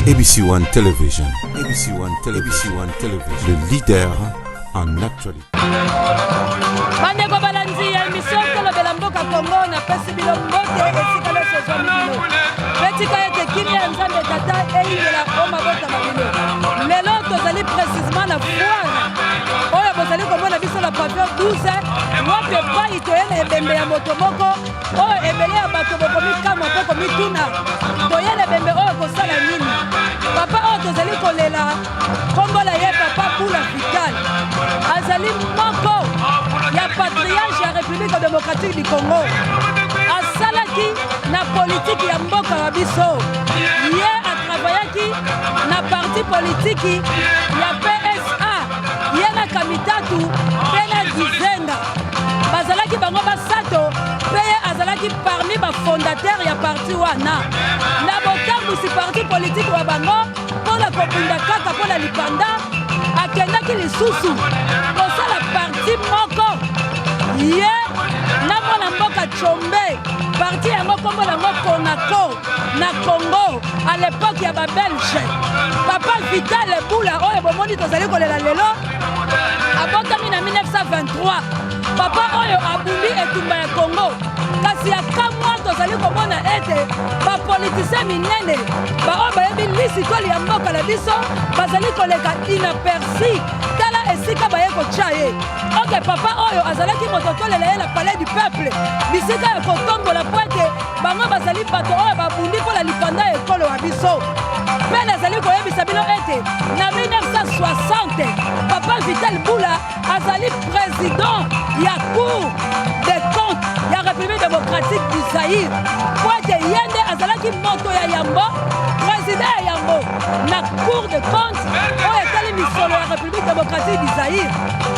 ABC One Television, ABC One Television, ABC One Television, le leader en actualité. Bandeko balandi ya emission Tolobela mboka Congo, napesi bino mbote esika nyonso ezwami bino, mpe tika ete kimia ya Nzambe Tata eyingela o mabota ma bino. Lelo tozali précisement na foire oyo bozali komona biso na pavillon 12, wapi epai toye na ebembe ya moto moko oyo ebele ya bato bokomikamwa mpe komituna toye na ebembe oyo kosala nini. Papa oyo tozali kolela nkombo na ye Papa Bula Vital, azali moko ya patriarche ya République démocratique du Congo. Asalaki na politiki ya mboka na biso, ye atravayaki na parti politiki ya PSA, ye na Kamitatu mpe na Gizenga bazalaki bango basato, mpe ye azalaki parmi bafondateur ya parti wana na botambwisi parti politiki wa bango mpo na kobunda kaka mpo na lipanda. Akendaki lisusu kosala parti moko ye na mwana mboka Tshombe, parti yango nkombo nango Konako na Congo à l'époque ya babelge. Papa Vital Bula oyo bomoni tozali kolela lelo abotami na 1923. Papa oyo abundi etumba ya Congo, kasi ya kamwa tozali komona ete bapolitisien minene baoyo bayebi lisitwale ya mboka na biso bazali koleka inaperci. Tala esika baye kotya ye. Oke, papa oyo azalaki moto tolela ye na palais du peuple, bisika ya kotombola, po ete bango bazali bato oyo babundi mpo na lipanda ya ekolo ya biso. Mpe nazali koyebisa bino ete na 1960 Papa Vital Bula azali président ya Cour des comptes ya République démocratique du Zaïre, po ete ye nde azalaki moto ya yambo, président ya yambo na Cour des comptes oyo etali misolo ya République démocratique du Zaïre,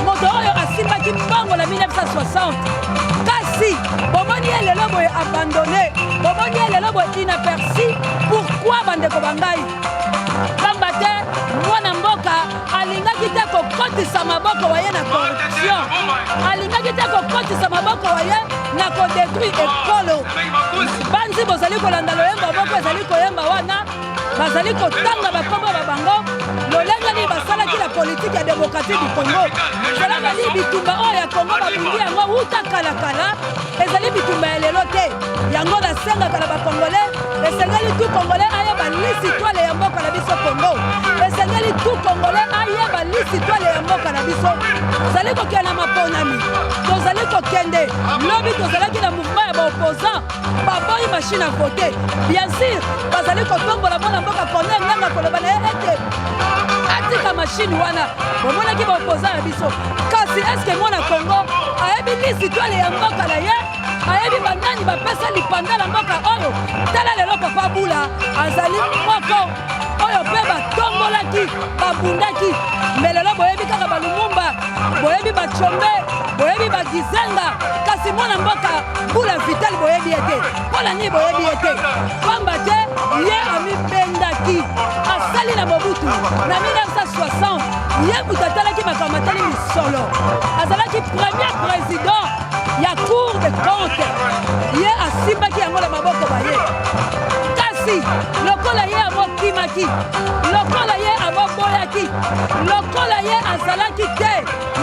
moto oyo asimbaki mbongo na 1960. Kasi bomoni ye lelo boye abandonné, bomoni ye lelo boye inaperçu. Pourquoi, bandeko ba ngai? Pamba te mwana mboka alingaki te kokotisa maboko wa ye na corruption, alingaki te kokotisa maboko wa ye na kodétruire ekolo. Banzi bozali kolanda loyembo moko ezali koyemba wana, bazali kotanga bakombo ba bango, lolenge nini basalaki na politike ya démocratie du Congo. Cela veut dire bitumba oyo ya Congo babundi yango wuta kalakala, ezali bitumba ya lelo te. Yango nasengaka na bacongolais, esengeli tout congolais ayeba lisitwale ya mboka na biso Congo, esengeli tout congolais ayeba lisitwale ya mboka na biso. Tozali kokende na maponami, tozali kokende lobi, tozalaki na mouvement ya baopposant baboyi machine à voter. Bien sûr bazali kotombola mwana mboka Corneille Nanga, koloba na ye ete atika machine wana. Bomonaki baopposant ya biso, kasi eske mwana Congo ayebi lisitwale ya mboka na ye? Ayebi banani bapesa lipanda na mboka oyo? Tala lelo Papa Bula azali moko oyo mpe batombolaki, babundaki. Me lelo boyebi kaka balumumba, boyebi bachombe, boyebi bagizenga, kasi mwana mboka Bula Vital boyebi ye te. Mpo na nini boyebi ye te? Pamba te ye amibendaki, asali na Mobutu na 1960. Ye moto atalaki makambo atali misolo, azalaki premier président ya Cour de compte, ye asimbaki yango na maboko baye. Kasi lokola ye amokimaki, lokola ye amoboyaki, lokola ye azalaki te,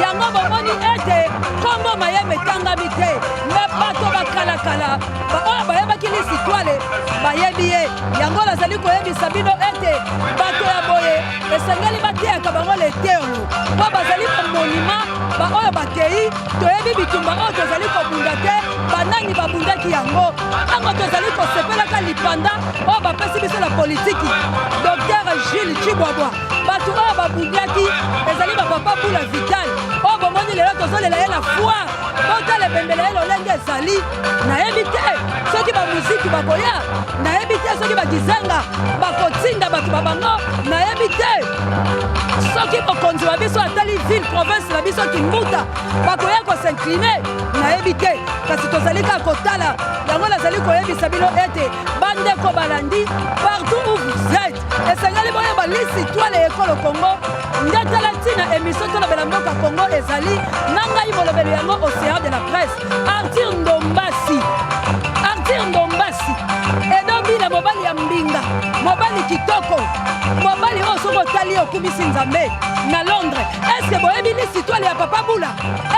yango bomoni ete nkombo mayeme etangami te. Me bato bakalakala baoyo bayebaki lisitwale bayebi ye. Yango nazali koyebisa bino ete bato ya boye esengeli bateyaka bango leteolo, mpo bazali bamonima baoyo bakei. Toyebi bitumba oyo tozali kobunda te, banani babundaki yango. Ntango tozali kosepelaka lipanda oyo bapesi biso na politiki, Dr Jules Chibwabwa, bato oyo babundaki ezali bapapa Bula Vital oyo bomoni lelo tozolela ye na foire. Botala ebembela ye lolenge ezali. Nayebi te soki bamuziki bakoya, nayebi te soki bagizenga bakotinda bato ba bango, nayebi te soki mokonzi wa biso atali ville province na biso Kimbuta bakoya kosincline, nayebi te. Kasi tozali kaka kotala yango. Nazali koyebisa bino ete bandeko balandi partout où vous êtes, esengeli boyeba lisitwale ya ekolo Congo. Nde tala ntina émission Tolobela mboka Congo ezali na ngai molobeli yango, Océan de la presse, Arthur Ndombasi. Arthur Ndombasi edobila mobali ya mbinga. Mobali kitoko, mobali oyo soki otali ye okumisi Nzambe na Londres. Eske boyebi lisitwale ya Papa Bula?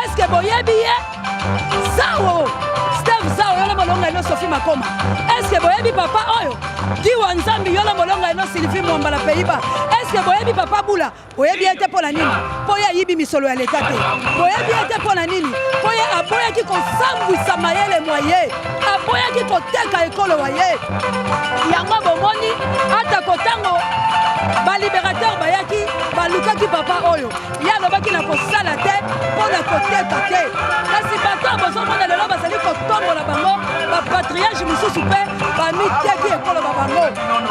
Eske boyebi ye? Zao Steve Zao yolo molonga ino Sophie Makoma. Eske boyebi papa oyo? Diwa Nzambi yolo molonga ino Sylvie Mwamba na Pays-Bas. Eske boyebi Papa Bula? Oyebi ye te mpo na nini? Mpo ye ayibi misolo ya leta te. Boyebi ye te mpo na nini? Mpo ye aboyaki kosambwisa mayele mwa ye, aboyaki koteka ekolo wa ye. Yango bomoni, atako ntango baliberateur bayaki, balukaki papa oyo, ye alobaki na kosala te mpo na koteka te. Kasi bato oyo bozomona lelo bazali kotombola bango, bapatriage mosusu mpe bamiteki ekolo ba bango.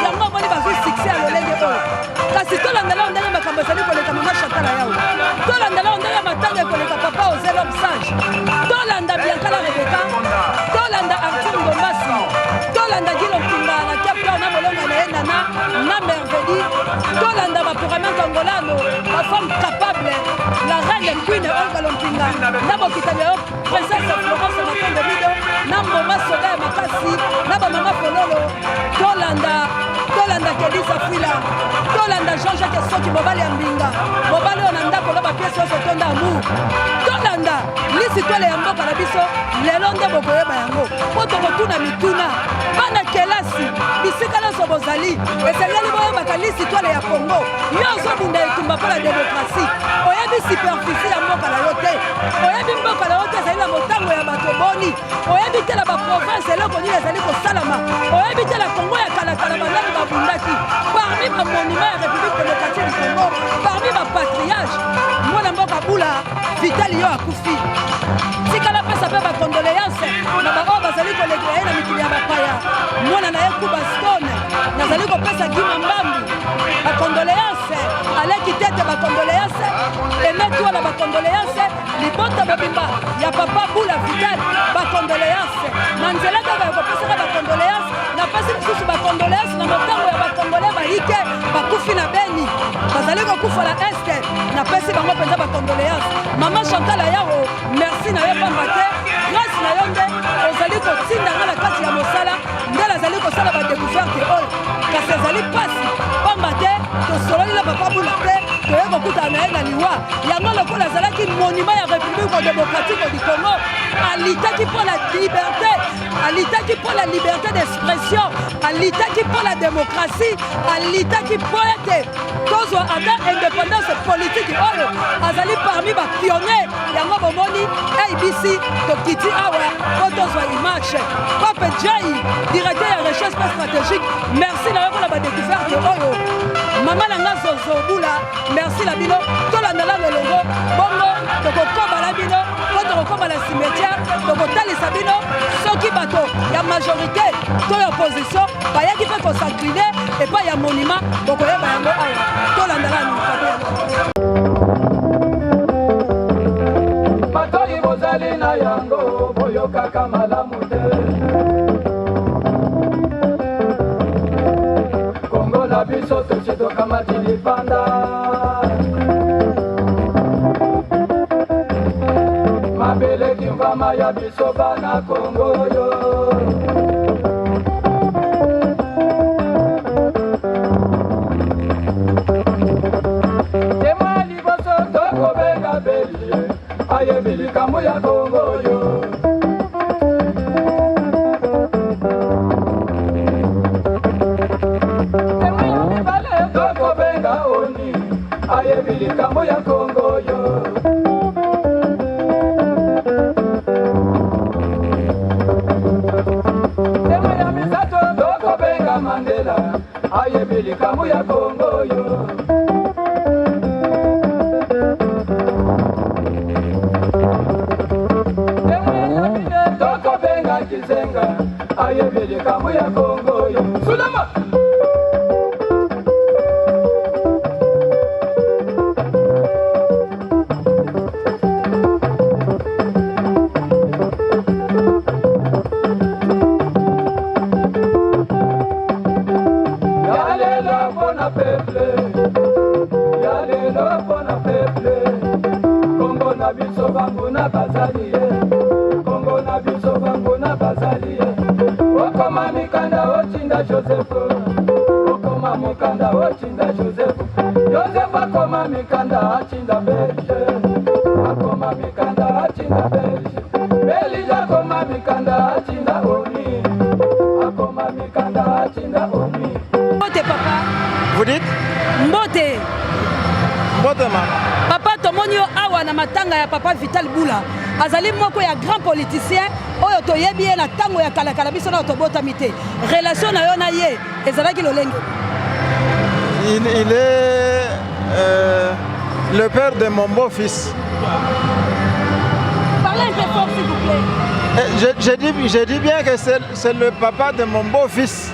Yango omoni bazwi succès ya lolenge oyo. Kasi tolandela yo ndenge makambo ezali koleka, mama Chantal Ayawu. Tolandela yo ndenge matanga ekoleka, papa Jose l'homme sage. Tolanda Bianca la Rebecca, tolanda Arthur Ndombasi, tolanda Gilo Mpinga na Cape Town na molonga na ye Nana na Mervedi, tolanda ba Puramente Angolano, ba femme capable, la reine Queen Olga Lompinga na bokitani ya yo Princesse Florence Matondo Mido na Mboma Soda ya makasi na ba mama Fololo. Tolanda, tolanda Kelisa Fila, tolanda Jean-Jacques Soki, mobali ya mbinga, mobali oyo na ndako na bapiesi nyonso tonda amour. Tolanda lisitwale ya mboka na biso, lelo nde bokoyeba yango, mpo tokotuna mituna. Bana kelasi, bisika nyonso bozali, esengeli boyebaka lisitwale ya Congo. Yo ozobunda etumba mpo na demokrasi, oyebi superficie ya mboka na yo te, oyebi mboka na yo te ezali na motango ya bato boni, oyebi te na baprovince eloko nini ezali kosalama, oyebi te na Congo ya kalakala banani babundaki. Parmi bamonument ya République démocratique du Congo, parmi bapatriage, mwana mboka Bula Vital yo akufi. Tikala pesa mpe bacondoléance na baoyo bazali kolekela ye na mikili ya bapaya. Mwana na ye Kuba Stone, nazali kopesa Gima Mbambu bacondoléance, Aleki Tete bacondoléance, Aimé Twala bacondoléance, libota mobimba ya papa Bula Vital bacondoléance. Na nzela kaka ya kopesaka bacondoléance, napesi lisusu bacondoléance na motango ya bakongole bayike bakufi na Beni, bazali kokufa na Este, napesi bango mpenza bacondoléance. Mama Chantal Ayawo, merci na yo, pamba te grâce na yo nde ozali kotinda nga na kati ya mosala, nde nazali kosala badécouverte oyo. Kasi ezali mpasi, pamba te tosololi na papa Bula te, toye kokutana na ye na liwa. Yango lokola azalaki monument ya République démocratique du Congo, alitaki mpo na liberté, alitaki mpo na liberté d'expression, alitaki mpo na démocratie, alitaki mpo ete tozwa ata indépendance politique oyo azali parmi bapionnier. Yango bomoni ABC tokiti awa mpo tozwa image. Pape Jay, directeur ya recherche pe stratégique, merci na yo mpona badécouverte oyo. Mama na nga Zozo Bula, merci na bino. Tolanda nano elongo, bongo tokokoba na bino mpo tokokoma na cimetière, tokotalisa bino soki bato ya majorité to ya opposition bayaki mpe kos'incline epai ya monument, bokoyeba yango awa. Tolanda nano. Matoi bozali na yango, boyokaka malamu te. Kongo na biso tosi tokamati lipanda, mabele kimvama ya biso bana Kongo yo. Tema liboso tokobenga Belie, ayebi likambo ya Kongo yo. Tema ya mibale tokobenga Oni, ayebi likambo ya Kongo yo. Tema ya misato tokobenga Mandela, ayebi likambo ya Kongo yo. Tema ya mine tokobenga Kizenga, ayebi likambo ya Kongo yo. Sulama! Ya lelo mpona peuple, ya lelo mpona peuple, Kongo na biso banguna bazali ye, Kongo na biso banguna bazali ye. Okoma mikanda otinda Joseph, okoma Akoma mikanda otinda Joseph. Joseph akoma mikanda atinda Belge. Akoma mikanda atinda Belge. Belge akoma mikanda atinda Oni. Akoma mikanda atinda Oni. Mbote papa. Vous dites? Mbote. Mbote mama. Papa tomoni yo awa na matanga ya papa Vital Bula. Azali moko ya grand politicien oyo toyebi ye na ntango ya kalakala biso na tobotami te. Relation na yo na ye ezalaki lolenge? Il est le père de mon beau-fils. Parlez un peu fort, s'il vous plaît. Je dis bien que c'est le papa de mon beau-fils.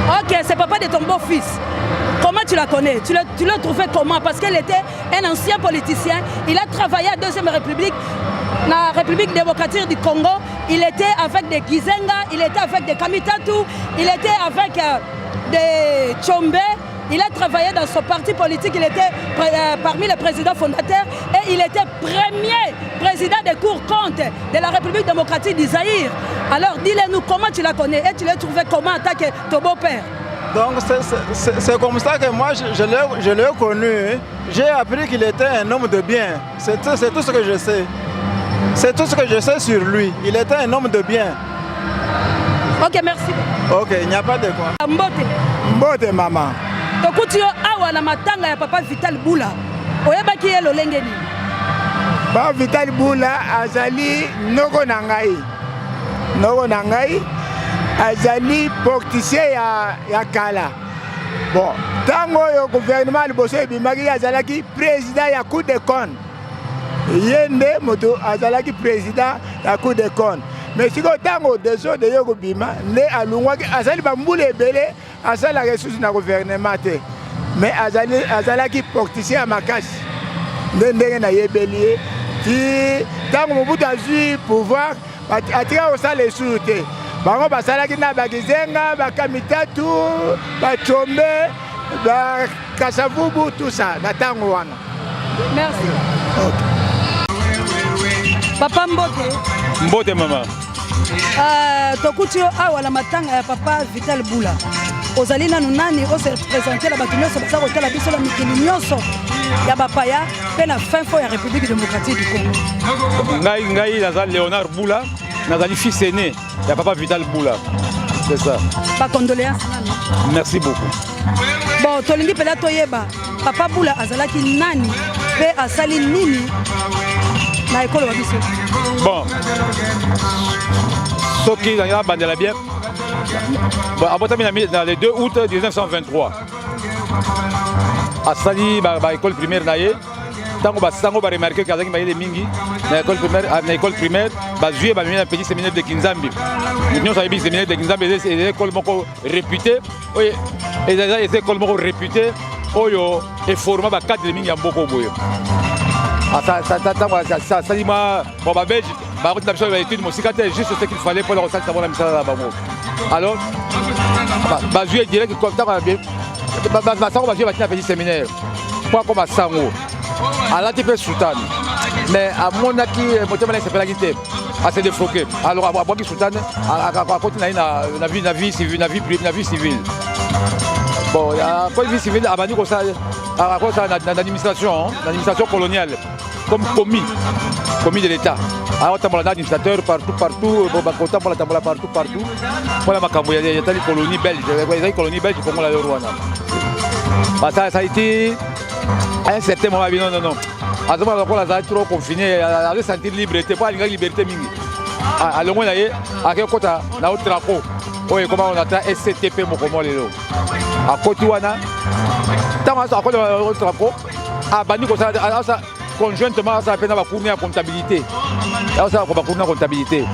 Ok, c'est papa de ton beau-fils. Comment tu la connais? Tu l'as trouvé comment? Parce qu'elle était un ancien politicien. Il a travaillé à Deuxième République, la République démocratique du Congo. Il était avec des Gizenga, il était avec des Kamitatu, il était avec des Tshombe. Il a travaillé dans son parti politique, il était parmi les présidents fondateurs et il était premier président des cours comptes de la République démocratique du Zaïre. Alors dis-le-nous comment tu la connais et tu l'as trouvé comment en tant que ton beau-père? Donc c'est comme ça que moi je l'ai connu. J'ai appris qu'il était un homme de bien. C'est tout ce que je sais. C'est tout ce que je sais sur lui. Il était un homme de bien. Ok, merci. Ok, il n'y a pas de quoi. Mbote. Mbote, maman. Tokuti yo awa na matanga ya papa Vital Bula. Oyebaki ye lolenge nini? Papa Vital Bula azali noko na ngai. Noko na ngai azali politicien ya kala. Bon, tango oyo gouvernement liboso ebimaki azalaki président ya Cour des comptes. Ye nde moto azalaki président ya Cour des comptes. Mais sikoyo tango désordre ye kobima nde alongwaki, azali ba mbula ebele asalaka lisusu na gouvernement te. Mais azalaki politicien ya makasi. Nde ndenge nayebeli ye ti tango Mobutu azwi pouvoir atika kosala lisusu te. Bango basalaki na Bakizenga, Bakamitatu, Bachombe, Bakasavubu, tout ça na tango wana. Merci. Okay. Papa Mbote. Mbote mama. Tokuti yo awa na matanga ya papa Vital Bula. Ozali nanu nani ose présenter la bato nyonso baza kotala biso na mikili nyonso ya bapaya mpe na fin fond ya République démocratique du Congo. Ngai naza Léonard Bula, nazali fils aîné ya papa Vital Bula. C'est ça. Ba condoléances nanu. Merci beaucoup. Bon, tolingi pela toyeba papa Bula azalaki nani pe asali nini na ekolo wa biso. Bon. Soki na bandela bien. Bon, abotami na le 2 août 1923. Asali ba école primaire na ye. Tango ba sango ba remarquer que azalaki mayele mingi na école primaire, na école primaire, ba jouer ba na petit séminaire de Kinzambi. Nous avons séminaire de Kinzambi, c'est une école moko réputée. Oye, eza école moko réputée oyo e forma ba cadre mingi ya mboko boye. Ah, ça, ça, ça, ça, ça, ça, ça, ça, bon, ba Belge, ba route na biso ba études mosika te, juste ce qu'il fallait pour la recette ça bona misala na bango. Alors, ba jouer direct comme ça, ba bien. Ba, ba, ba, sango ba jouer ba tina petit séminaire. Pour comme sango. Alati pe soutane. Mais à mon acquis, motema na sepelaki te. A se défroquer. Alors, à Boki soutane, à côté na na vie, na vie civile, na vie privée, na vie civile. Bon, à quoi vie civile, à Bani comme ça, à quoi ça, na l'administration, hein, l'administration coloniale, comme commis de l'État. Alors, t'as l'administrateur partout, partout, bon, bah, t'as la, t'as la partout, partout. Voilà, ma cambo, il y a, il y a une colonie belge, il y a une colonie belge, Congo, la Rwanda. Bah, ça, ça a été à un certain moment, non, non, non. À ce moment-là, on a trop confiné, elle avait senti liberté, pas une liberté mingi. Ah, à l'heure, à quel côté, na autre drapeau. Oye, comment on attend SCTP, mon comment les lots. À côté, on a, tant à côté, on a autre drapeau. Ah, bah, nous, ça, ça, conjointement, ça appelle la cour de comptabilité. Ça, ça, la cour de comptabilité.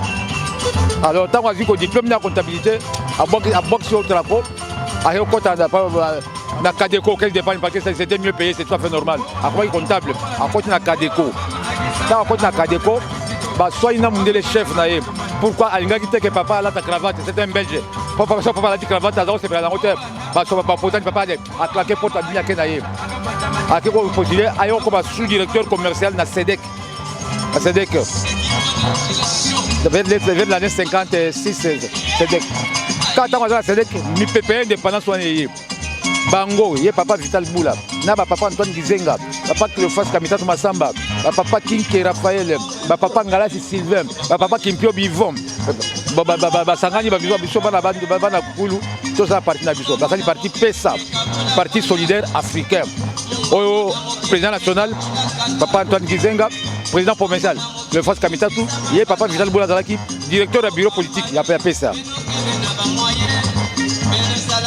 Alors, tant qu'on a vu qu'au diplôme de la comptabilité, à boxe, à boxe sur le drapeau, à quel côté, on a pas, na Cadeco, quel dépend, parce que c'était mieux payé, c'est tout à fait normal. À quoi il comptable, à côté na Cadeco. Tant à côté na Cadeco, bah, soit il a monté les chefs, na ye. Pourquoi Alinga qui que papa a ta cravate, c'est un Belge. Papa, soit papa a la cravate, alors c'est la hauteur. Bah, soit papa, pourtant, papa a claqué pour ta bien na ye. À qui on postulé, ailleurs comme sous-directeur commercial na SEDEC. Na SEDEC. Vers l'année 56, SEDEC. Quand on a la SEDEC, mi PPN indépendance soit né. Bango ye papa Vital Bula na ba papa Antoine Gizenga, papa Cleophas Kamitatu Masamba, ba papa Kinke Raphaël, ba papa Ngalasi Sylvain, ba papa Kimpio Bivon, basangani ba biso bana bana kulu tozala parti na biso, basali parti PESA, Parti solidaire africain. Oyo président national papa Antoine Gizenga, président provincial Cleophas Kamitatu, ye papa Vital Bula azalaki directeur ya bureau politique ya PESA.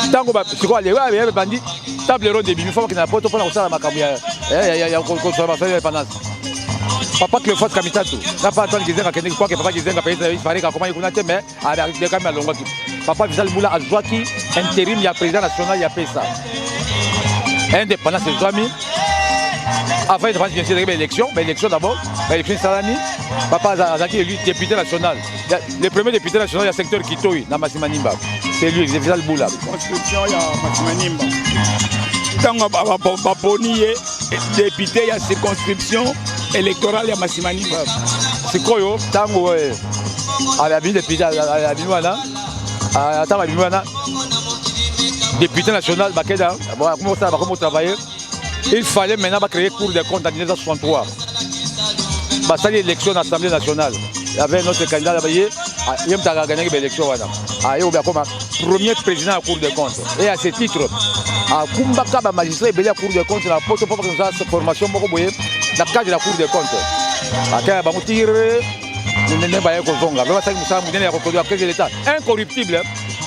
Ntango sikoyo alewa ebandi table ronde ebimi fo bakende na poto mpona kosala makambo ya kosala basali ya indépendance. Papa Cleophas Kamitatu na papa Antoine Gizenga akendeki, kwake papa Gizenga peut-être il akomaki kuna te, mais alekami alongwaki. Papa Vital Bula azwaki intérim ya président national ya PESA. Indépendance ezwami. Avant indépendance, bien sûr, ezalaki baélection, baélection d'abord, baélection esalami. Papa azalaki élu député national, le premier député national ya secteur Kitoi na Masimanimba, c'est lui Vital Bula. Circonscription ya Masimanimba, ntango baponi ye député ya circonscription électorale ya Masimanimba. Sikoyo ntango abimi député, abimi wana, ntango abimi wana député national, bakenda bakomi bakomi travailler. Il fallait maintenant bacréer Cour des comptes. En 1963, basali élection na Assemblée nationale. Il y avait notre candidat, ye ye moto agagnaki baélection wana, aye obi akoma premier président ya Cour des comptes. Et à ce titre, akumbaka bamagistrat ebele ya Cour des comptes na poto mpo bakosala formation moko boye na cadre ya Cour des comptes. Akaya bango tire nde baye kozonga, mpe basalaki mosala monene ya koproduire caisse de l'État. Incorruptible,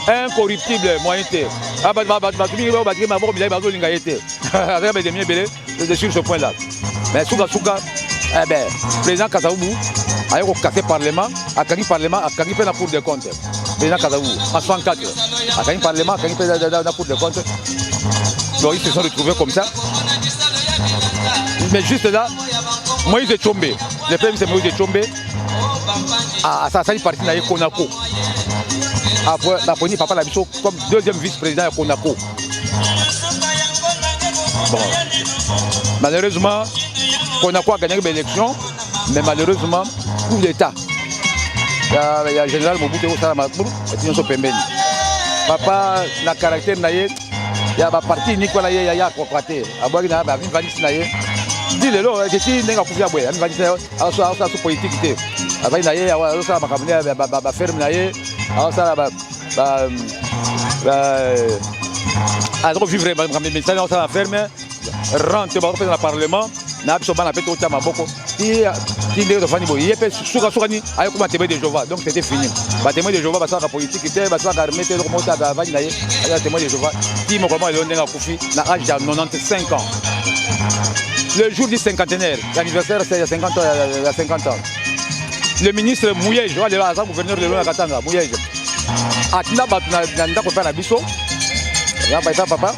incorruptible, moyen te. Bato mingi oyo batiki maboko milai bazolinga ye te, azalaki baedemi ebele sur ce point là. Mais sukasuka, eh ben, président Kasavubu aye kokase parlement, akangi parlement, akangi mpe na Cour des comptes. Président Kasavubu en 64 akangi parlement, akangi mpe na Cour des comptes. Donc ils se sont retrouvés comme ça. Mais juste là, Moïse Tshombe, le premier c'est Moïse Tshombe, asali parti na ye Konako. Après baponi papa na biso comme deuxième vice-président ya Konako. Bon, malheureusement, Konako a gagné l'élection, mais malheureusement, coup d'état ya général Mobutu ekosala makulu eti nyonso pembeni. Papa na caractère na ye ya baparti unique wana, ye ya akoka te, abwaki na amivandisi na ye ti lelo ti ndenge akufi ya boye. Amivandisi na ye, azosala so politique te, azali na ye, azosala makambo nde baferme na ye, azosala, aza kovivre makambo misali, azosala na ferme, rente bakopesa na parlement na biso bana mpe totia maboko ti ndenge tofandi boye. Ye mpe sukasuka ni aye koma témoin de Jéhovah. Donc c'était fini. Batémoin de Jéhovah basalaka politique te, basalaka armée te, eloko moko te. Avandi na ye, aza témoin de Jéhovah ti mokolo moko lelo ndenge akufi na âge ya 95 ans, le jour du cinquantenaire, l'anniversaire, c'est il y a 50 ans, il y a 50 ans. Le ministre Muyej oyo lelo aza gouverneur lelo na Katanga, Muyej atinda bato na ndako epai na biso, epa papa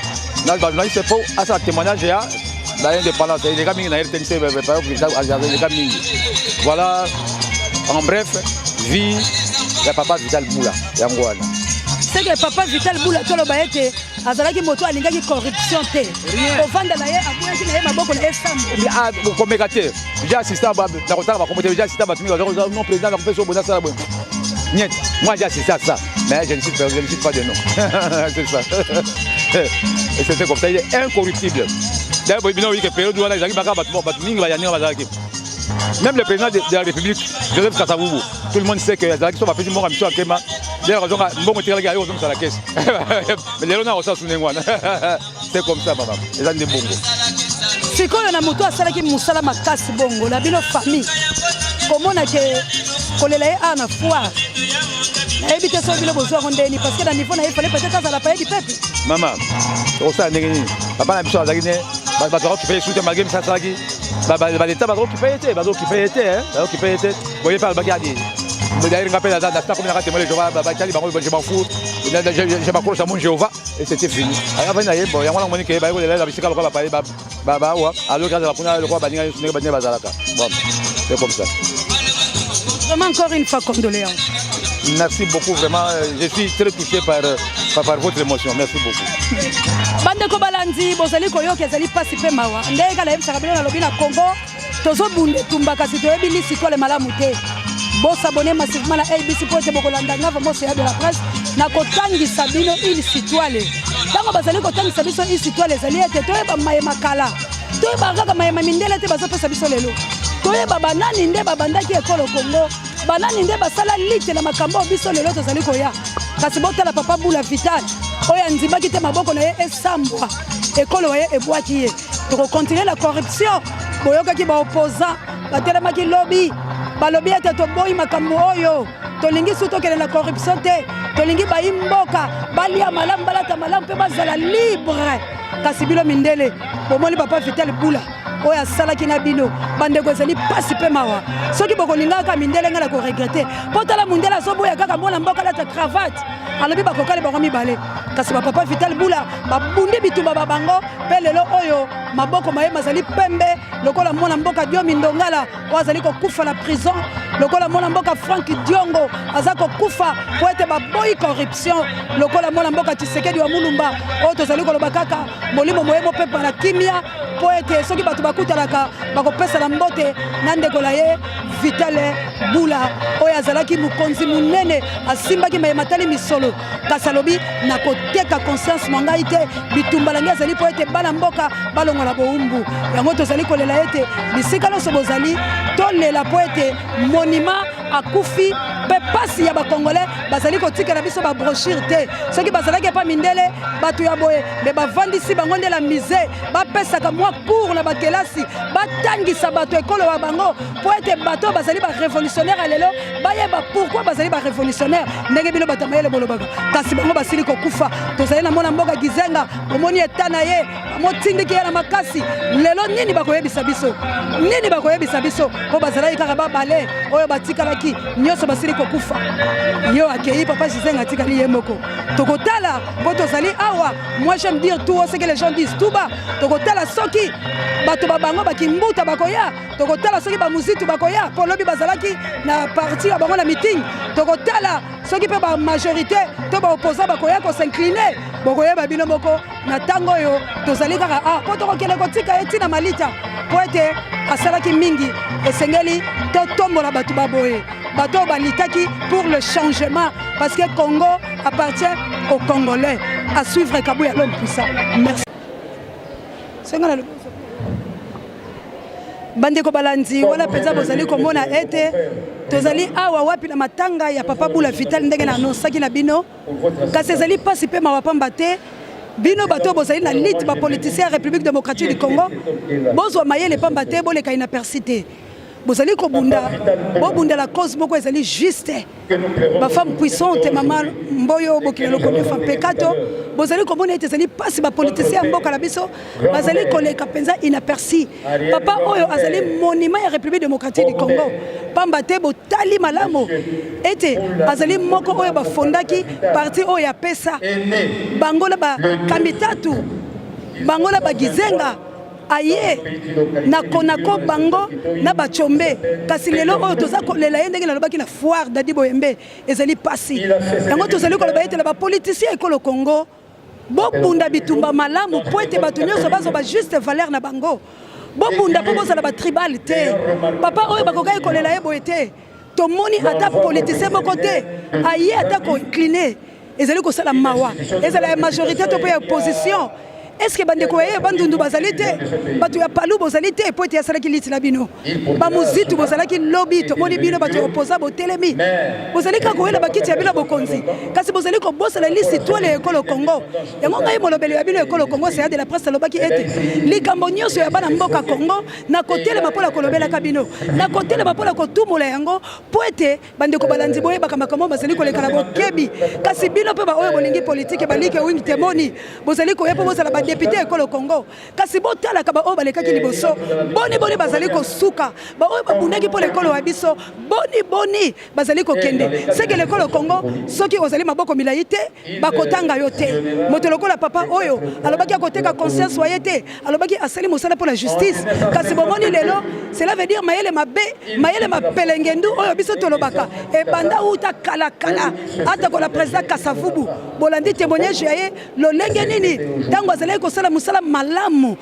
na bajournaliste, mpo asala témoignage ya la indépendance. Eleka mingi na RTNC, eleka mingi. Voilà, en bref, vie ya papa Vital Bula yango wana. Seke papa Vital Bula, toloba ete azalaki moto alingaki corruption te, kovanda na ye aboyaki na ye maboko na ye sambo. Komeka te. J'ai assisté na kotanga bakombo te, j'ai assisté bato mingi, non, président nakopesa oyo bonasala boye niet. Moi, j'ai assisté à ça, mais je ne cite pas de nom. C'est ça et c'était comme ça. Il est incorruptible. D'ailleurs, bino oyi ke période wana ezalaki baka bato bato mingi bayaninga bazalaki, même le président de la République Joseph Kasavubu, tout le monde sait que azalaki so bapesi mbongo ya miso akema, d'ailleurs azonga mbongo etikalaki, aye kozongisa la caisse. Mais lelo na kosala su ndenge wana. C'est comme ça, mama, eza nde bongo. Sikoyo na moto asalaki mosala makasi bongo na bino famille, komona ke kolela ye awa na foire, nayebi te soki bino bozwa yango ndeni, parce que na niveau na ye, fallait peut-être azala palais du peuple. Mama, okosala ndenge nini? Papa na biso azalaki ne bato bakokipe ye su te, malgré misala asalaki, baleta bazokipe ye te, bazokipe ye te, bazokipe ye te. Boye mpe alobaki adi, d'ailleurs nga mpe nasita komi naka témoin de Jéhovah, batali bango, je m'en fous, je m'accroche à mon Jéhovah et c'était fini. Avandi na ye. Bon, yango wana moni ke baye kolela na bisika lokola bapaye bawa, aloki azala kuna lokola baninga nyonso ndenge baninga bazalaka. Bon, c'est comme ça. Vraiment, encore une fois, condoléances. Merci beaucoup, vraiment je suis très touché par votre émotion. Merci beaucoup. Bandeko balandi, bozali koyoka, ezali mpasi mpe mawa. Ndenge kaka nayebisaka bino, nalobi na Congo tozobunda etumba, kasi toyebi lisitwale malamu te. Bosabone massivement na ABC mpo ete bokolanda nga vraiment Seya de la presse na kotangisa bino il citoile. Ntango bazali kotangisa biso il citoile ezali ete toyeba maye makala, toyeba kaka maye ma mindele te bazopesa biso lelo, toyeba banani nde babandaki ekolo Congo, banani nde basala lite na makambo oyo biso lelo tozali koya. Kasi botala papa Bula Vital oyo andimaki te maboko na ye esambwa, ekolo ye ebwaki ye. Tokokontinue na corruption. Boyokaki ba opposant batelemaki lobi, balobi ete toboyi makambo oyo, tolingi su tokende na corruption te, tolingi bayi mboka balia malamu, balata malamu mpe bazala libre. Kasi bino mindele bomoni papa Vital Bula oyo asalaki na bino bandeko, ezali pasi mpe mawa. Soki bokolinga kaka mindele, ngai na koregrete mpo tala mundele azoboya kaka mwana mboka alata cravate, alobi bakokani bango mibale. Kasi bapapa Vital Bula babundi bitumba ba bango mpe lelo oyo maboko maye mazali pembe lokola mwana mboka Diomi Ndongala oyo azali kokufa na prison, lokola mwana mboka Frank Diongo aza kokufa mpo ete baboyi corruption, lokola mwana mboka Tshisekedi wa Mulumba oyo tozali koloba kaka molimo moye mopepa na kimia, mpo ete soki bato bakutanaka bakopesana mbote na ndeko na ye Vitale Bula oyo azalaki mokonzi monene, asimbaki maye matali misolo, kasi alobi nakoteka conscience na ngai te, bitumba na ngai ezali mpo ete bana mboka balongola bowumbu. Yango tozali kolela ete bisika nyonso bozali tolela mpo ete monument akufi mpe pasi ya bakongolais bazali kotikela biso ba brochure te. Soki bazalaki epa mindele bato ya boye me bavandisi bango nde la musée, bapesaka mwa cours na bakelasi, batangisa bato ekolo ya bango mpo ete bato bazali ba révolutionnaire ya lelo bayeba pourquoi bazali ba révolutionnaire ndenge bino bato ya mayele bolobaka. Kasi bango basili kokufa. Tozali na mwana mboka Gizenga, omoni eta na ye bamotindiki ye na makasi. Lelo nini bakoyebisa biso? Nini bakoyebisa biso? Mpo bazalaki kaka babale oyo batikalaki nyonso basili kokufa. Yo akei, papa Gizenga atikali ye moko. Tokotala mpo tozali awa. Moi j'aime dire tout haut ce que les gens disent tout bas. Tokotala soki bato ba bango bakimbuta bakoya, tokotala soki bamuzitu bakoya mpo lobi bazalaki na parti ya bango na meeting, tokotala soki mpe ba majorité to ba opposant bakoya kosincline. Bokoyeba bino moko na ntango oyo tozali kaka a mpo tokokende kotika ye ntina malita mpo ete asalaki mingi. Esengeli totombola bato baboye, bato oyo balitaki pour le changement, parce que Congo appartient aux Congolais. À suivre Kabuya l'homme puissant. Merci. Senga na bandeko balandi wana mpenza bozali komona ete tozali awa wapi na matanga ya papa Bula Vital ndenge na anonsaki na bino. Kasi ezali mpasi mpe mawa pamba te bino bato bozali na lite ba politicien ya République démocratique du Congo, bozwa mayele pamba te boleka inaperçu te. Bozali kobunda, bobunda la cause moko ezali juste. Ba femme puissante, mama Mboyo Bokila Lokondo Pekato, bozali komona ete ezali mpasi ba politicien ya mboka na biso bazali koleka mpenza inaperçu. Papa oyo azali monument ya République démocratique du Congo, pamba te botali malamu ete azali moko oyo bafondaki parti oyo apesa bango na bakamitatu, bango na bagizenga aye na konako bango na bachombe. Kasi lelo oyo toza kolela ye ndenge nalobaki na foire Dadi Boyembe, ezali pasi. Yango tozali koloba ete na bapoliticien ekolo Congo bobunda bitumba malamu po ete bato nyonso bazwa ba juste valeur na bango. Bobunda mpo bozala ba tribal te. Papa oyo bakokaki kolela ye boye te. Tomoni ata politicien moko te aye ata koincline. Ezali kosala mawa, ezala ya majorité to mpe ya opposition. Est-ce que bandeko ya ye bandundu bazali te? Bato ya palu bozali te po ete asalaki liti na bino? Bamuzitu bozalaki lobi, tomoni bino bato ya oposa botelemi, bozali kaka koyela bakiti ya bino bokonzi, kasi bozali kobosana lisi twele ya ekolo Congo. Yango ngai molobeli ya bino ekolo Congo, Seya de la Presse, alobaki ete likambo nyonso ya bana mboka Congo nakotelema mpo na kolobelaka bino, nakotelema mpo na kotumola yango mpo ete bandeko balandi boyebaka makambo bazali koleka na bokebi. Kasi bino mpe baoyo bolingi politike balike wing temoni bozali koya mpo bozala badepute ekolo Congo, kasi botalaka baoyo balekaki liboso boni boni bazali kosuka, baoyo babundaki mpo na ekolo ya biso boni boni bazali kokende. Seke lekolo Congo soki ozali maboko milai te bakotanga yo te. Moto lokola papa oyo alobaki akoteka conscience wa ye te, alobaki asali mosala mpo na justice, kasi bomoni lelo, cela veut dire mayele mabe, mayele mapelengendu oyo biso tolobaka ebanda uta kala kala, ata kola président Kasavubu. Bolandi témoignage ya ye lolenge nini ntango azalaki kosala mosala malamu.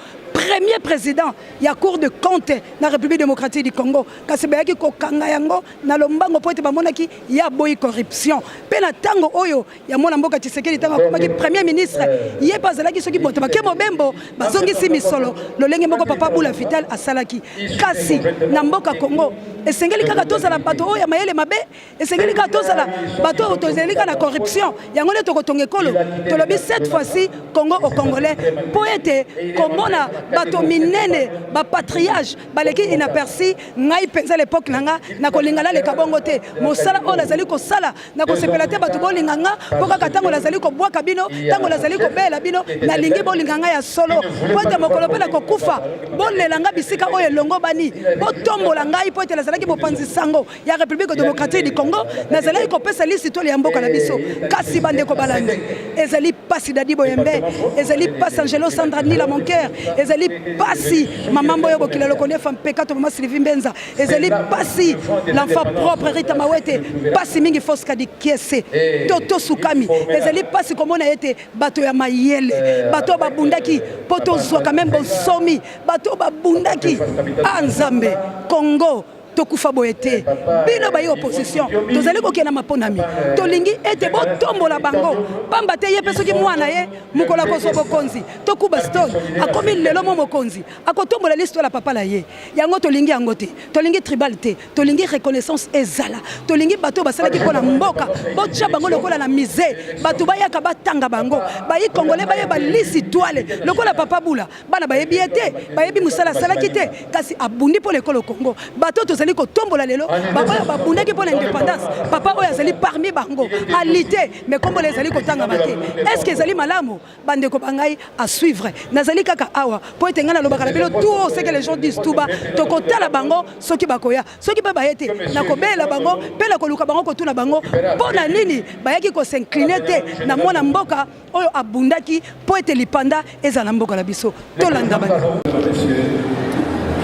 premier président ya cour de compte na République démocratique du Congo, kasi bayaki kokanga yango na lombango mpo ete bamonaki ye aboyi corruption. Mpe na ntango oyo ya mwana mboka Tshisekedi, ntango akomaki premier ministre, ye mpe azalaki soki moto bake mobembo bazongisi misolo lolenge moko papa Bula Vital asalaki. Kasi na mboka Congo esengeli kaka tozala bato oyo ya mayele mabe, esengeli kaka tozala bato oyo tozali kaka na corruption, yango nde tokotonga ekolo. Tolobi cette fois-ci Congo au Congolais, mpo ete komona bato minene bapatriage baleki inaperci. Ngai mpenza lepoke na nga nakolinga naleka bongo te. Mosala oyo nazali kosala, nakosepela te bato bolinga nga mpo kaka ntango nazali kobwaka bino, ntango nazali kobelela bino. Nalingi bolinga ngai ya solo, mpo ete mokolo mpe nakokufa, bolela nga bisika oyo elongo bani, botombola ngai, mpo ete nazalaki mopanzi sango ya République démocratique du Congo, nazalaki kopesa lisitoli ya mboka na biso. Kasi bandeko balandi, ezali pasi Dadi Boyembe, ezali pasi Angelo Sandra Nila mon cœur, ezali pasi mama Mboyo Bokila Lokonefa Mpekato, mama Sylvie Mbenza, ezali pasi l'enfant propre Rita Mawete, pasi mingi Fosca di Kiese Toto Sukami. Ezali pasi komona ete bato ya mayele, bato oyo babundaki mpo tozwaka meme bonsomi, bato oyo babundaki a Nzambe Congo, tokufa boye te. Bino bayi opposition, tozali kokende na maponami, tolingi ete botombola bango, pamba te ye mpe soki mwana ye mokolo akozwa bokonzi, tokuba stone akomi lelo mo mokonzi, akotombola listo la papa na ye. Yango tolingi yango te, tolingi tribal te, tolingi reconnaissance ezala. Tolingi bato oyo basalaki mpo na mboka, botya bango lokola na musée, bato bayaka batanga bango, bayi Congolais bayeba lisitwale lokola papa Bula. Bana bayebi ye te, bayebi mosala asalaki te, kasi abundi mpo na ekolo Congo. Bato oyo tozali kotombola lelo, baoyo babundaki mpo na indépendance, papa oyo azali parmi bango alite, mais kombo na ezali kotangama te. Est ce que ezali malamu, bandeko ba ngai? À suivre. Nazali kaka awa mpo ete ngai nalobaka na bino tout haut ce que les gens disent tout bas. Tokotala bango soki bakoya, soki mpe baye te, nakobelela bango mpe nakoluka bango, kotuna bango mpo na nini bayaki kos'incliner te na mwana mboka oyo abundaki mpo ete lipanda ezala na mboka na biso. Tolanda bandeko.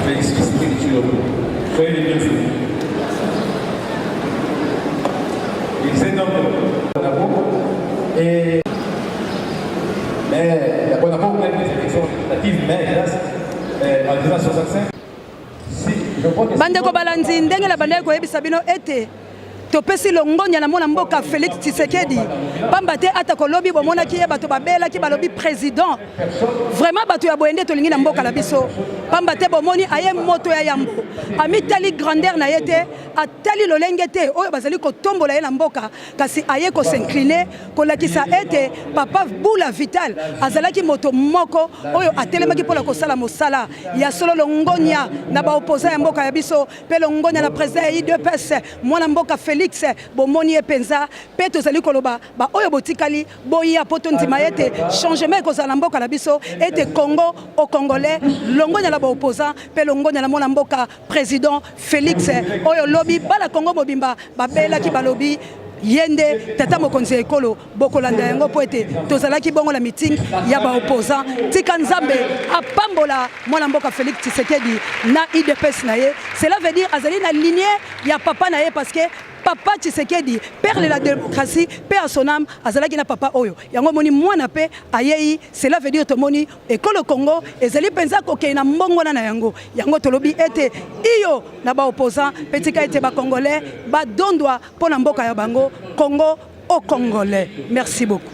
Félix Tshisekedi Tshilombo. Soyez les bienvenus. Il donc et mais on n'a pas gagné les élections législatives, mais hélas, en 1965, si, je crois que Bandeko balandi, ndenge na bandaki koyebisa bino ete topesi longonya na mwana mboka Félix Tshisekedi, pamba te ata kolobi bomonaki ye, bato babelaki, balobi président. Vraiment, bato ya boye nde tolingi na mboka na biso, pamba te bomoni aye moto ya yambo, amitali grandeur na ye te, atali lolenge te oyo bazali kotombola ye na mboka, kasi aye kos'incliner, kolakisa ete papa Bula Vital azalaki moto moko oyo atelemaki mpona kosala mosala ya solo. Longonya na baopposant ya mboka ya biso, mpe longonya na président ya UDPS, mwana mboka Félix. Bomoni ye mpenza, mpe tozali koloba baoyo botikali boya mpo tondima ete changement ekozala na mboka na biso, ete Congo au Congolais. Longonya na baopposant, mpe longonya na mwana mboka président Félix, oyo lobi bana Congo mobimba babelaki, balobi ye nde tata mokonzi ya ekolo. Bokolanda yango mpo ete tozalaki bongo na meeting ya baopposant. Tika Nzambe apambola mwana mboka Félix Tshisekedi na UDPS na ye. Cela veut dire azali na lignée ya papa na ye, parce que papa Tshisekedi, père de la démocratie, paix à son âme, azalaki na papa oyo. Yango moni mwana mpe ayei. Cela veut dire tomoni ekolo Congo ezali mpenza kokei na mbongwana na yango. Yango tolobi ete iyo na baopposant, mpe tika ete bacongolais badondwa mpo na mboka ya bango. Congo au Congolais. Merci beaucoup.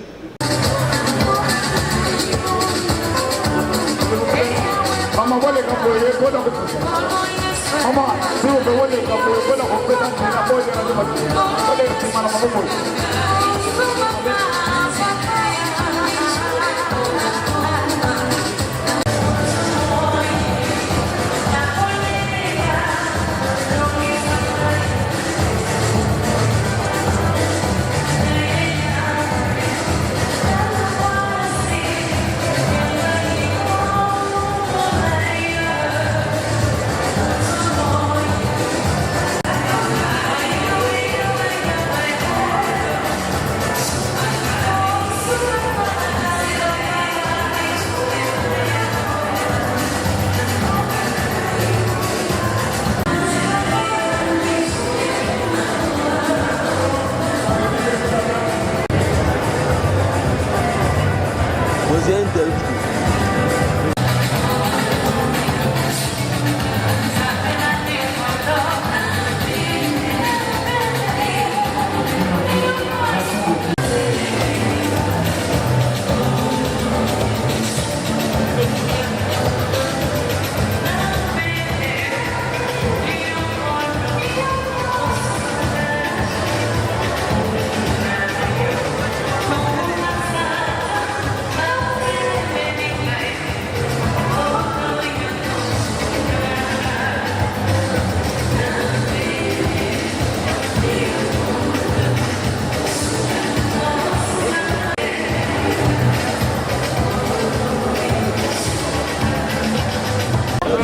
Mama, boleka boye mpona kopusa. Mama, s'il vous plaît, boleka boye mpona kopesa nzela. Boleka nde bato boleka nsima na bango boye.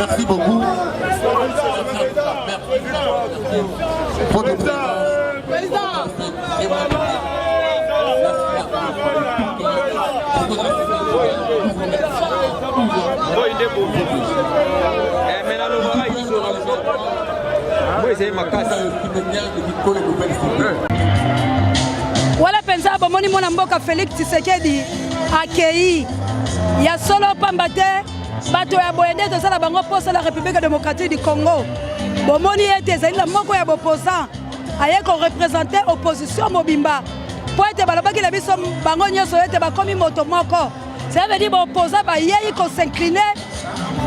Merci beaucoup. Votre Président. Wala mpenza bomoni mwana mboka Felix Tshisekedi akei ya solo pamba te bato ya boye nde tozala bango mposa la République démocratique du Congo. Bomoni ete ezali na moko ya boposant aye korepresente opposition mobimba mpo ete balobaki na biso bango nyonso ete bakomi moto moko. Cela veut dire baopposant bayei kosincline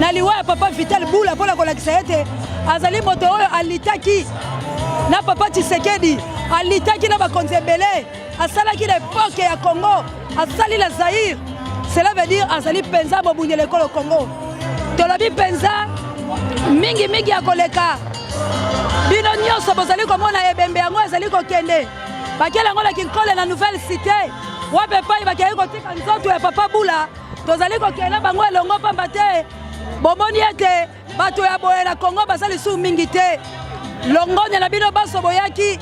na liwa ya papa Vital Bula mpo na kolakisa ete azali moto oyo alitaki na papa Tshisekedi, alitaki na bakonzi ebele, asalaki na epoke ya Congo, asali na Zaïre. Cela veut dire azali mpenza mobundela ekolo Congo. Tolobi mpenza mingi mingi ya koleka. Bino nyonso bozali komona ebembe yango ezali kokende, bakela yango na Kinkole na Nouvelle Cité, wapi epai bakei kotika nzoto ya papa Bula. Tozali kokende na bango elongo pamba te bomoni ete bato ya boye na Congo baza lisusu mingi te. Longonya na bino banso boyaki,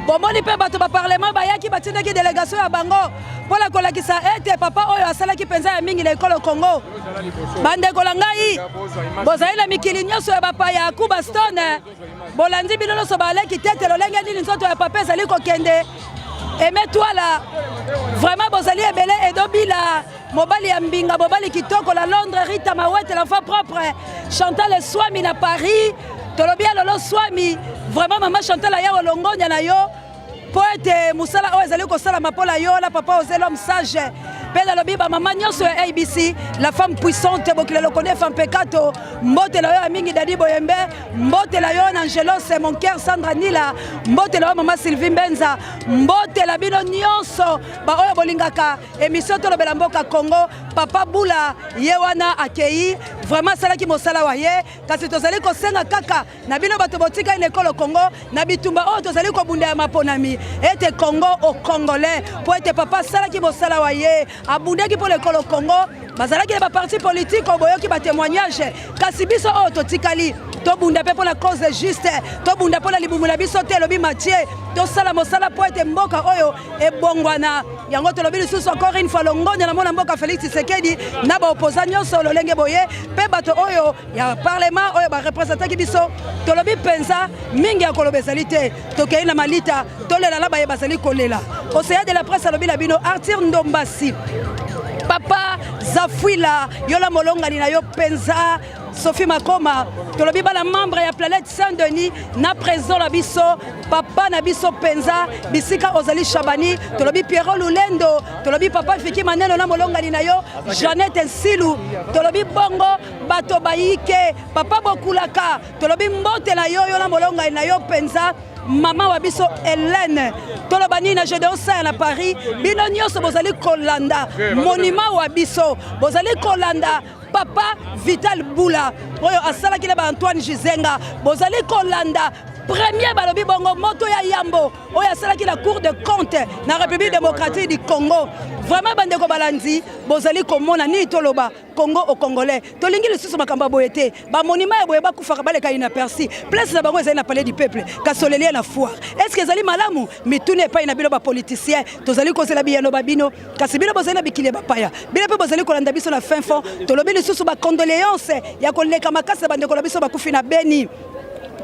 bomoni mpe bato ba parlement bayaki, batindaki delegation ya bango mpo na kolakisa ete papa oyo asalaki mpenza ya mingi na ekolo Congo. Bandeko na ngai, bozali na mikili nyonso ya bapaya ya Cuba Stone, bolandi bino nyonso baleki tete lolenge nini nzoto ya papa ezali kokende. Aime Twala, vraiment bozali ebele. Edobila mobali ya mbinga, mobali kitoko la Londres, Rita Mawete l'enfant propre, Chantal Swami na Paris, tolobi ya lolo Swami, vraiment mama Chantal aya olongonya na yo mpo ete mosala oyo ezali kosalama mpo na yo na papa Ose l'homme sage. Mpe nalobi bamama nyonso ya ABC, la femme puissante Bokila Lokone Fampekato, mbote na yo ya mingi Dadi Boyembe, mbote na yo na Angelos mon cœur Sandra Nila, mbote na yo mama Sylvie Mbenza, mbote na bino nyonso baoyo bolingaka émission Tolobela Mboka Congo. Papa Bula ye wana akei, vraiment asalaki mosala wa ye, kasi tozali kosenga kaka na bino bato botikali na ekolo Congo na bitumba oyo tozali kobunda ya maponami ete Congo au Congolais, po ete papa asalaki mosala wa ye, abundaki mpo na ekolo Congo. Bazalaki na ba parti politique oyo boyoki ba témoignage, kasi biso oyo totikali tobunda mpe mpo na cause juste, tobunda mpo na libumu na biso te, elobi Mathieu, tosala mosala mpo ete mboka oyo ebongwana. Yango tolobi lisusu encore une fois longonya na mwana mboka Félix Tshisekedi na ba opposants nyonso lolenge boye, mpe bato oyo ya parlement oyo barepresentaki biso. Tolobi mpenza mingi ya koloba ezali te, tokei na malita tolela na baye bazali kolela. Océan de la presse alobi na bino Arthur Ndombasi, papa Zafuila, yola molongani na yo mpenza Sophie Makoma, tolobi bana membre ya planète Saint-Denis na président na biso papa na biso mpenza bisika ozali Chabani, tolobi Pierrot Lulendo, tolobi papa Fiki Maneno na molongani na yo Jeannette Nsilu, tolobi bongo bato bayike papa Bokulaka, tolobi mbote na yo yo na molongani na yo mpenza mama wa biso Hélène. Toloba nini na Gédéon Saya na Paris, bino nyonso bozali kolanda monument wa biso, bozali kolanda papa Vital Bula oyo asalaki na ba Antoine Gizenga, bozali kolanda premier balobi bongo moto ya yambo oyo asalaki na Cour de compte na République démocratique du Congo. Vraiment bandeko balandi, bozali komona nini toloba Congo au Congolais. Tolingi lisusu makambo ya boye te. Ba monument ya boye bakufaka baleka inaperçu. Place na bango ezali na palais du peuple, kasi olelia na foire. Est-ce que ezali malamu? Mituna epai na bino ba politiciens, tozali kozela biyano ba bino, kasi bino bozali na bikili ya bapaya. Bino mpe bozali kolanda biso na fin fond. Tolobi lisusu ba condoléances ya koleka makasi na bandeko na biso bakufi na Beni.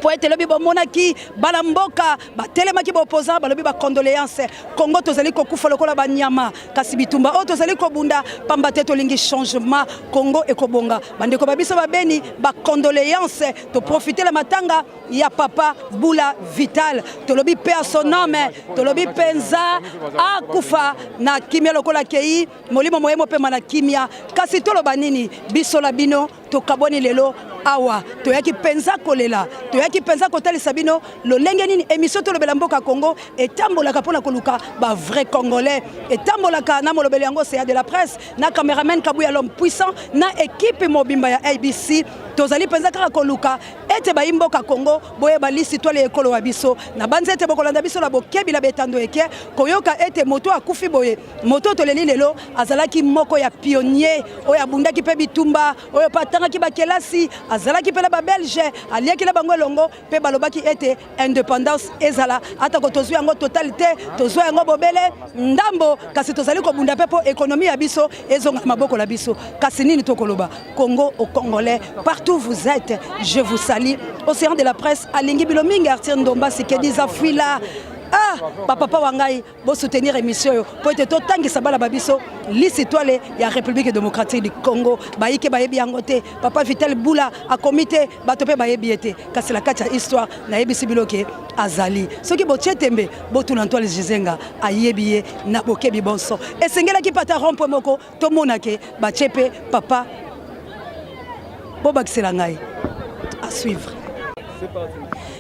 Po ete lobi bomonaki bana mboka batelemaki ba opposant, balobi ba condoléances. Congo tozali kokufa lokola banyama, kasi bitumba oyo tozali kobunda pamba te tolingi changement. Congo ekobonga. Bandeko ba biso ba Beni, ba condoléances. To profiter la matanga ya papa Bula Vital. Tolobi pe à son nom, tolobi penza akufa na kimia lokola kei molimo moyemo pema na kimia. Kasi toloba nini biso la bino tokabwani lelo awa, toyaki penza kolela, toyaki penza kotalisa bino lolenge nini émission Tolobela Mboka Congo etambolaka mpona koluka ba vrai Congolais, etambolaka na molobeli yango CA de la presse, na cameraman Kabuya l'homme puissant, na équipe mobimba ya ABC. Tozali mpenza kaka koluka ete bayi mboka Congo boyeba lisitwale ya ekolo wa biso. Nabanzi ete bokolanda biso na bokebi na betando eke koyoka ete moto akufi boye, moto toleli lelo azalaki moko ya pionnier oyo abundaki mpe bitumba, oyo mpe atangaki bakelasi, azalaki mpe na babelge, aliaki na bango elongo mpe balobaki ete independance ezala atako tozwi yango total te, tozwa yango bobele ndambo, kasi tozali kobunda mpe mpo ekonomi ya biso ezonga na maboko na biso. Kasi nini tokoloba? Congo au Congolais, partout vous êtes, je vous salue. Océan de la presse alingi bino mingi. Arthur Ndomba Sikedi Zafuila, ah bapapa wa ngai, bosoutenir émission oyo mpo ete totangisa bana ba biso lisitwale ya République démocratique du Congo. Bayike bayebi yango te, papa Vital Bula akomi te, bato mpe bayebi ye te, kasi na kati ya histoire nayebisi bino ke azali. Soki botie tembe, botuna Antoine Gizenga, ayebi ye na bokebi bonso. Esengelaki mpe ata rond-point moko tomona ke batie mpe papa. Bobakisela ngai à suivre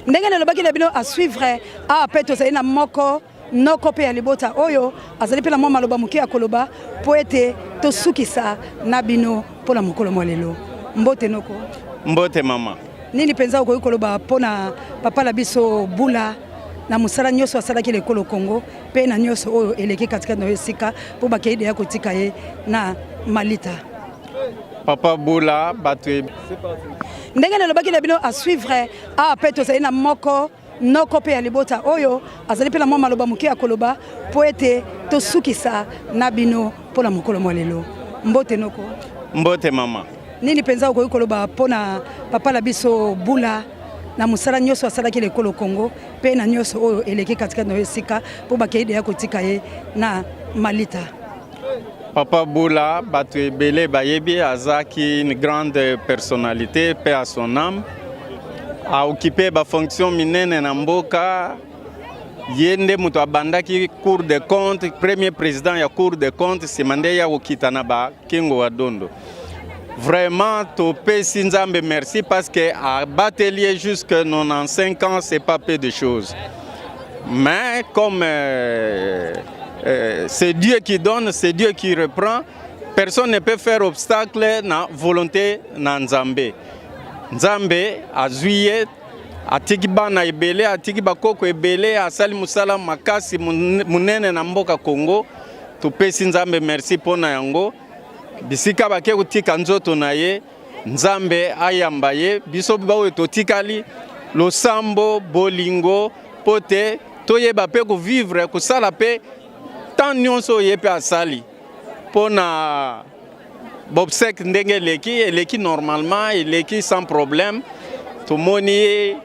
ndenge nalobaki na bino à suivre. Awa mpe tozali na moko noko mpe ya libota oyo azali mpe na mwa maloba moke ya koloba mpo ete tosukisa na bino mpo na mokolo mwa lelo. Mbote noko. Mbote mama. Nini mpenza okoki koloba mpo na papa na biso Bula na mosala nyonso asalaki na ekolo Congo mpe na nyonso oyo eleki katikati na yo esika mpo bakei deya kotika ye na malita? Papa Bula, bato ndenge nalobaki na bino à suivre. Awa mpe tozali na moko noko mpe ya libota oyo azali mpe na mwa maloba moke ya koloba mpo ete tosukisa na bino mpo na mokolo mwa lelo. Mbote noko. Mbote mama. Nini mpenza okoki koloba mpo na papa na biso Bula na mosala nyonso asalaki na ekolo Congo mpe na nyonso oyo eleki katikati na yo esika mpo bakei deya kotika ye na malita? Papa Bula, bato ebele bayebi, azalaki une grande personnalité, paix à son âme. Aokipe bafonction minene na mboka. Ye nde moto abandaki Cour des comptes, premier président ya Cour des comptes, nsima nde ya kokita na bakengo wa Dondo. Vraiment topesi Nzambe merci parce que abateli ye jusque 95 ans, c'est pas peu de choses. Mais comme c'est Dieu qui donne, c'est Dieu qui reprend, personne ne peut faire obstacle na volonté na Nzambe. Nzambe azwi ye, atiki bana ebele, atiki bakoko ebele, asali mosala makasi monene na mboka Congo. Topesi Nzambe merci mpo na yango. Bisika bake kotika nzoto na ye, Nzambe ayamba ye. Biso baoyo totikali, losambo, bolingo, mpo te toyeba mpe kovivre, kosala mpe temps nyonso oyo ye mpe asali mpo na bobsek. Ndenge eleki, eleki normalement, eleki sans problème. Tomoni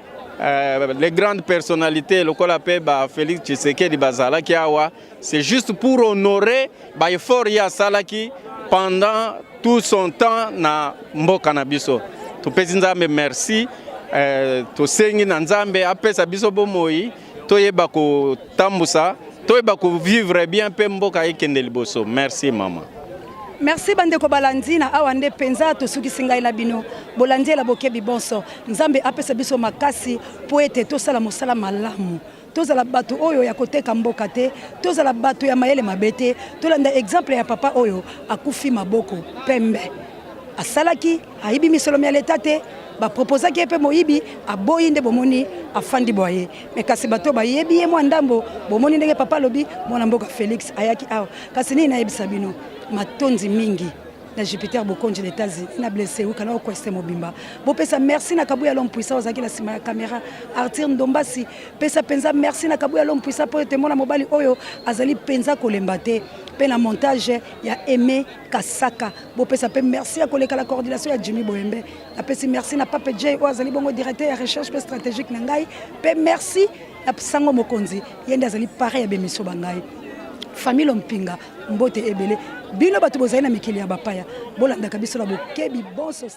les grandes personnalités lokola mpe ba Félix Tshisekedi bazalaki awa, c'est juste pour honorer baeffort ye asalaki pendant tout son temps na mboka na biso. Topesi Nzambe merci. Tosengi na Nzambe apesa biso bomoi, toyeba kotambusa, toyeba kovivre bien mpe mboka ekende liboso. Merci mama. Merci bandeko balandi. Na awa nde mpenza tosukisi ngai na bino. Bolandi ela bokebi bonso. Nzambe apesa biso makasi mpo ete tosala mosala malamu, tozala bato oyo ya koteka mboka te, tozala bato ya mayele mabe te. Tolanda exemple ya papa oyo akufi maboko pembe. Asalaki, ayibi misolo ya leta te, baproposaki ye mpe moyibi, aboyi. Nde bomoni afandi boye. Me kasi bato bayebi ye mwa ndambo, bomoni ndenge papa alobi, mwana mboka Félix ayaki awa. Kasi nini nayebisa bino? Matondi mingi na Jupiter Bokonji na États-Unis, na Blessé Wuka na Okweste mobimba. Bopesa merci na Kabuya l'homme puissant ozalaki na nsima ya caméra, Arthur Ndombasi. Pesa mpenza merci na Kabuya l'homme puissant mpo ete mwana mobali oyo azali mpenza kolemba te, mpe na montage ya Aimé Kasaka. Bopesa mpe merci ya koleka la coordination ya Jimmy Boyembe. Napesi merci na Pape J oyo azali bongo directeur ya recherche mpe stratégique na ngai, mpe merci na Sango Mokonzi, ye nde azali pare ya bemiso ba ngai. Famille Lompinga, mbote ebele. Bino bato bozali na mikili ya bapaya, bolandaka biso na bokebi bonso.